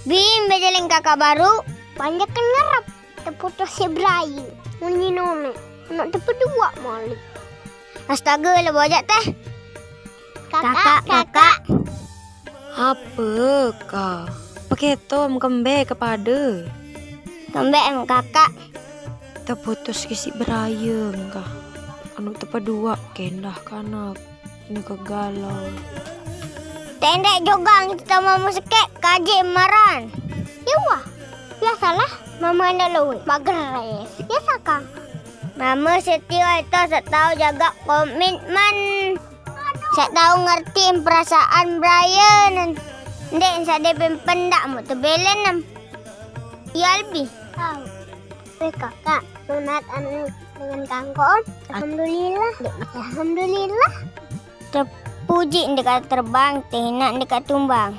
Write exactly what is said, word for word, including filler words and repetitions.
Bim bejeleng kakak baru. Panjakan ngarap. Teputus si Beraye. Munyi none. Anak tepedua malik. Astaga, le bojak teh. Kakak, kakak. Apa, Kak? Paketo em kembe kepada? Kembe em kakak. Teputus ke si Beraye, Kak. Anu tepedua kendah kanak. Ini kegalau. Tendek jogang kita mama sekek kaji maran. Iwa, biasalah mama anda luwe. Mageres. Biasa, Kak. Mama setia itu setau jaga komitmen. Setau ngerti perasaan Brian. Ndek sade pempendak mu tebelen em. Ya lebih. Tahu. Weh, kakak, sunat anu dengan kangkon. Alhamdulillah. Alhamdulillah. Terpuji ndek terbang, teh nak ndek tumbang.